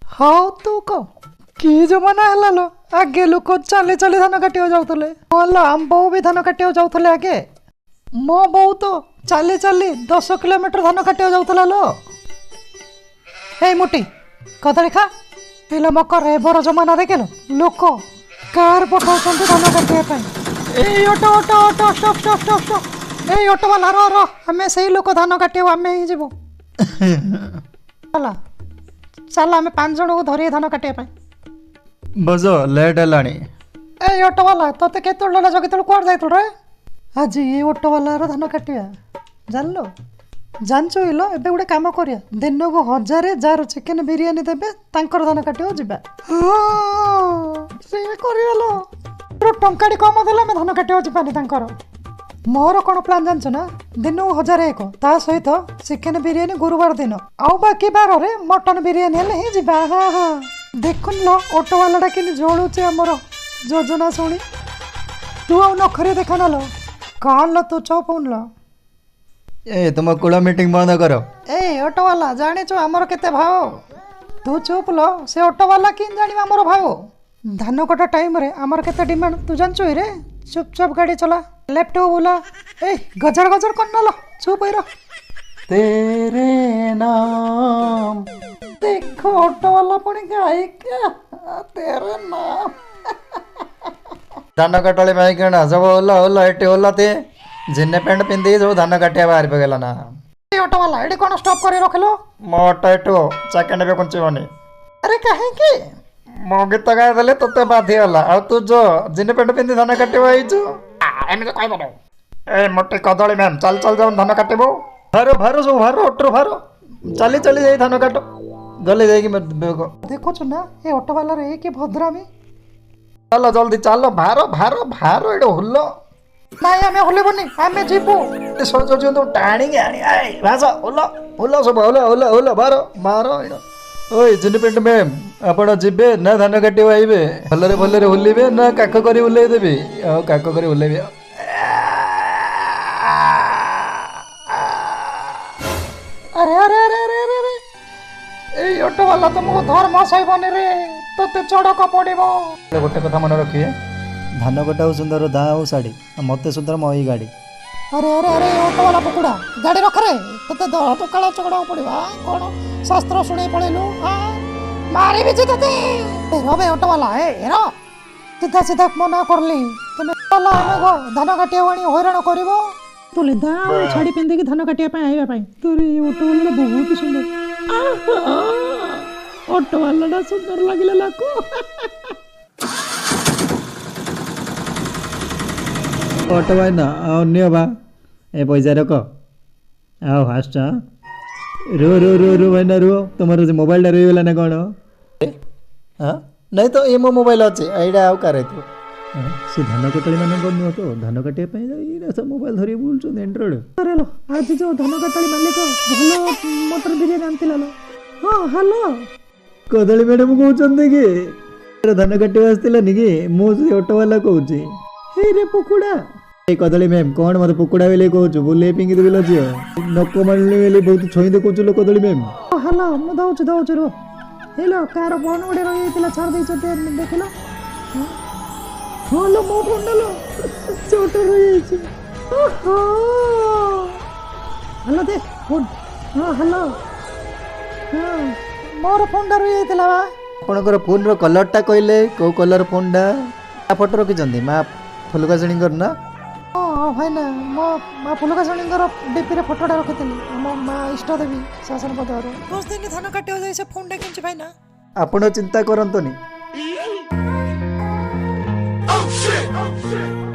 ହଉ ତୁ କହ, କି ଜମାନା ହେଲା ଲୋ। ଆଗେ ଲୋକ ଚାଲି ଚାଲି ଧାନ କାଟିବାକୁ ଯାଉଥିଲେ। ହଁ ଲୋ, ଆମ ବୋଉ ବି ଧାନ କାଟିବାକୁ ଯାଉଥିଲେ ଆଗେ। ମୋ ବୋଉ ତ ଚାଲି ଚାଲି 10 କିଲୋମିଟର ଧାନ କାଟିବାକୁ ଯାଉଥିଲା ଲୋ। ଏଇ ମୁଟି କଦଳୀ ଖା। ପିଲା ମକର, ଏବର ଜମାନା ଦେଖିଲ, ଲୋକ କାର ପଠାଉଛନ୍ତି ଧାନ କାଟିବା ପାଇଁ। ଏଇ auto auto auto, stop stop stop stop. ଏଇ ଅଟୋ ବାଲା ର ର, ଆମେ ସେଇ ଲୋକ ଧାନ କାଟିବାକୁ ଆମେ ହିଁ ଯିବୁ। ହେଲା ଚାଲ, ଆମେ 5 ଜଣଙ୍କୁ ଧରି ଧାନ କାଟିବା ପାଇଁ। ବସ, ଲେଟ୍ ହେଲାଣି। ଏଇ ଅଟୋ ବାଲା, ତତେ କେତେବେଳେ ଜଗିଥିଲୁ, କୁଆଡ଼େ ଯାଇଥିଲୁ ରେ? ଆଜି ଏଇ ଅଟୋ ବାଲାର ଧାନ କାଟିବା, ଜାଣିଲୁ? ଜାଣିଛୁ ଇଲୋ, ଏବେ ଗୋଟେ କାମ କରିବା, ଦିନକୁ 1000 ଯାହାର ଚିକେନ ବିରିୟାନୀ ଦେବେ ତାଙ୍କର ଧାନ କାଟିବାକୁ ଯିବା। ହଁ ସେଇଆ କରିବା ଲୋ। ଟଙ୍କାଟି କମ ଦେଲେ ଆମେ ଧାନ କାଟିବାକୁ ଯିବାନି ତାଙ୍କର। ମୋର କ'ଣ ପ୍ଲାନ୍ ଜାଣିଛୁ ନା? ଦିନକୁ 1001, ତା ସହିତ ଚିକେନ ବିରିୟାନୀ ଗୁରୁବାର ଦିନ, ଆଉ ବାକି ବାରରେ ମଟନ ବିରିୟାନୀ ହେଲେ ହିଁ ଯିବା। ହଁ ହଁ, ଦେଖୁନ ଲୋ, ଅଟୋ ବାଲାଟା କେମିତି ଜଳୁଛି ଆମର ଯୋଜନା ଶୁଣି। ତୁ ଆଉ ନଖରେ ଦେଖା ନା ଲୋ। କ'ଣ ଲୋ, ତୁ ଚୁପ୍ ହଉନୁ ଲୋ। ଏ ତୁମ କୁଳ ମିଟିଂ ବନ୍ଦ କର। ଏଇ ଅଟୋ ବାଲା, ଜାଣିଛୁ ଆମର କେତେ ଭାव? ତୁ ଚୁପ୍ ଲୋ। ସେ ଅଟୋ ବାଲା କେମିତି ଜାଣିବ ଆମର ଭାव? ଧାନ କଟା ଟାଇମରେ ଆମର କେତେ ଡିମାଣ୍ଡ ତୁ ଜାଣିଛୁ ରେ? ଚୁପଚାପ ଗାଡ଼ି ଚଲା, ଲେଫ୍ଟ ବୁଲା। ଏଇ ଗଜର ଗଜର କର ନା ଲୋ, ଚୁପ୍ ହେଇ ରହ। ତେରେ ନାମ। ଦେଖ, ଅଟୋ ବାଲା ପୁଣି ଗାଇକା ତେରେ ନାମ। ଧାନ କାଟାଳି ମାଇକିଣା ସବୁ ଓହ୍ଲା ଓହ୍ଲା, ଏଠି ଓହ୍ଲା। ତେ ଜିନେ ପ୍ୟାଣ୍ଟ ପିନ୍ଧିକି ସବୁ ଧାନ କାଟିବା ବାହାରି ପକେଇଲା ନା। ଏଇ ଅଟୋ ବାଲା, ଏଠି କ'ଣ ଷ୍ଟପ୍ କରି ରଖିଲ? ମୋ ଅଟୋ ଏଠୁ ସେକେଣ୍ଡ ବି ଘୁଞ୍ଚିବନି। ଆରେ କାହିଁକି? ମୋ ଗୀତ ଗାଇଦେଲେ ତୋତେ ବାଧିଗଲା, ଆଉ ତୁ ଯୋ ଜିନେ ପ୍ୟାଣ୍ଟ ପିନ୍ଧି ଧାନ କାଟିବ ହେଇଛୁ, ଏମିତି କହିବୁନୁ। ଏ ମୋଟି କଦଳୀ ମ୍ୟାମ୍, ଚାଲି ଚାଲି ଯାଉ ଧାନ କାଟିବୁ। ଭାର ଭାର ସବୁ ଭାର, ଅଟୋରୁ ଭାର, ଚାଲି ଚାଲି ଯାଇ ଧାନ କାଟ ଗଲେ ଯାଇକି। ଦେଖୁଛୁ ନା ଏ ଅଟୋ ବାଲାର ଏ କି ଭଦ୍ରାମି। ଚାଲ ଜଲ୍ଦି ଚାଲ, ଭାର ଭାର ଭାର, ଏଠି ହୁଲ। ନାଇଁ, ଆମେ ଓହ୍ଲେଇବୁନି, ଆମେ ଯିବୁ। ସଜଉଛନ୍ତି ଟାଣିକି ଆଣି। ଭାସ, ଓଲ ଓଲ, ସବୁ ଓଲ ଓଲ ଓଲ, ଭାର ମାର। ଓଇ ଜିନି ପେଣ୍ଟ ମ୍ୟାମ୍, ଆପଣ ଯିବେ ନା ଧାନ କାଟିବାକୁ ଆଇବେ? ଭଲରେ ଭଲରେ ଓହ୍ଲେଇବେ ନା କାଖ କରି ଓହ୍ଲେଇ ଦେବି? ଆଉ କାଖ କରି ଓହ୍ଲେଇବି। ଆରେ ଆରେ ଆରେ ଆରେ ଆରେ ଆରେ, ଏଇ ଅଟୋ ବାଲା ତୁମକୁ ଧର୍ମ ସହିବନି ରେ, ତୋତେ ଚଡ଼କ ପଡ଼ିବ। ଗୋଟେ କଥା ମନେ ରଖିବେ, ଧାନ କଟା ହଉ ସୁନ୍ଦର ଦା ହଉ ଶାଢ଼ୀ, ମୋତେ ସୁନ୍ଦର ମୋ ଏଇ ଗାଡ଼ି। ଆରେ ଆରେ ଆରେ, ଅଟୋ ବାଲା ପକୁଡ଼ା, ଗାଡ଼ି ରଖରେ, ତୋତେ ଦହ ପକାଳ ଚକଡ଼ାକୁ ପଡ଼ିବ। କ'ଣ ଶାସ୍ତ୍ର ଶୁଣେଇ ପଳେଇଲୁ? ମାରିବି ଯେ ତତେ। ରବେ ଅଟୋ ବାଲା, ଏ ର, ସିଧା ସିଧା ମନା କରଲି, ତମେ ବାଲା ଆମେ ଧାନ କାଟିବାକୁ ଆଣି ହଇରାଣ କରିବ। ତୁଲି ଦା ଶାଢ଼ୀ ପିନ୍ଧିକି ଧାନ କାଟିବା ପାଇଁ ଆଇବା ପାଇଁ। ତୋର ଏଇ ଅଟୋ ବାଲାଟା ବହୁତ ସୁନ୍ଦର। ଅଟୋ ବାଲାଟା ସୁନ୍ଦର ଲାଗିଲା ଲୋକ। ଅଟୋ ଭାଇନା, ଆଉ ନିଅ ବା ଏ ପଇସା ରଖ, ଆଉ ଆସୁଛ। ରୁହ ରୁହ ରୁହ ରୁହ ଭାଇନା ରୁହ, ତୁମର ସେ ମୋବାଇଲଟା ରହିଗଲା ନା କ'ଣ? ହଁ ନାଇଁ ତ, ଏ ମୋ ମୋବାଇଲ ଅଛି, ଏଇଟା ଆଉ କାହାର ହେଇଥିବ। ସେ ଧାନ କଟାଳି ମାନଙ୍କର ନୁହଁ ତ, ଧାନ କାଟିବା ପାଇଁ ଏଇଟା ସବୁ ମୋବାଇଲ ଧରିକି ବୁଲୁଛନ୍ତି ଆଣ୍ଡ୍ରଏଡ଼। ଆରେ ଲୋ, ଆଜି ଯୋଉ ଧାନ କଟାଳି ମାଲିକ ଭଲ ମଟର ବିରିୟାନୀ ଆଣିଥିଲା ଲୋ। ହଁ ହ୍ୟାଲୋ, କଦଳୀ ମ୍ୟାଡ଼ାମ କହୁଛନ୍ତି କି? ଧାନ କାଟିବାକୁ ଆସିଥିଲାନି କି? ମୁଁ ସେ ଅଟୋବାଲା କହୁଛି। ହେଇରେ ପକୁଡ଼ା। ଏଇ କଦଳୀ ମ୍ୟାମ୍, କ'ଣ ମୋତେ ପକୁଡ଼ା ବୋଲି କହୁଛୁ? ବୁଲେଇ ପିଙ୍ଗି ଦେବି ଲୋ ଝିଅ। ନକ ମାରିଲି ବୋଲି ବହୁତ ଛୁଇଁ ଦେଖଉଛୁ ଲୋ କଦଳୀ ମ୍ୟାମ୍। ହ୍ୟାଲୋ, ମୁଁ ଦଉଛି ଦଉଛି ରୁହ। ହେଲୋ, କାହାର ଫୋନ୍ ଗୋଟେ ରହିଯାଇଥିଲା, ଛାଡ଼ି ଦେଇଛନ୍ତି ଦେଖିଲ? ହଁ ଲୋ, ମୋ ଫୋନ୍ଟା ଲୋ, ସେ ଅଟୋ ରହିଯାଇଛି। ହ୍ୟାଲୋ, ଦେ ଫୋନ୍। ହଁ ହ୍ୟାଲୋ, ହଁ ମୋର ଫୋନ୍ଟା ରହିଯାଇଥିଲା ବା। ଆପଣଙ୍କର ଫୋନ୍ର କଲର୍ଟା କହିଲେ, କେଉଁ କଲର୍ ଫୋନ୍ଟା? ଫଟୋ ରଖିଛନ୍ତି ମା ଫୁଲକାଶୁଣୀଙ୍କର ନା? ହଁ ଭାଇନା, ମୋ ମା ଫୁଲକାଶୁଣୀଙ୍କର ଡିପିରେ ଫଟୋଟା ରଖିଥିଲି, ଆମ ମା ଇଷ୍ଟ ଦେବୀ ଶାସନ ପଦର। 10 ଦିନ ଧାନ କାଟିବାକୁ ଯାଇ ସେ ଫୋନ୍ଟା କିଣିଛି ଭାଇନା। ଆପଣ ଚିନ୍ତା କରନ୍ତୁନି। Oh shit! Oh shit!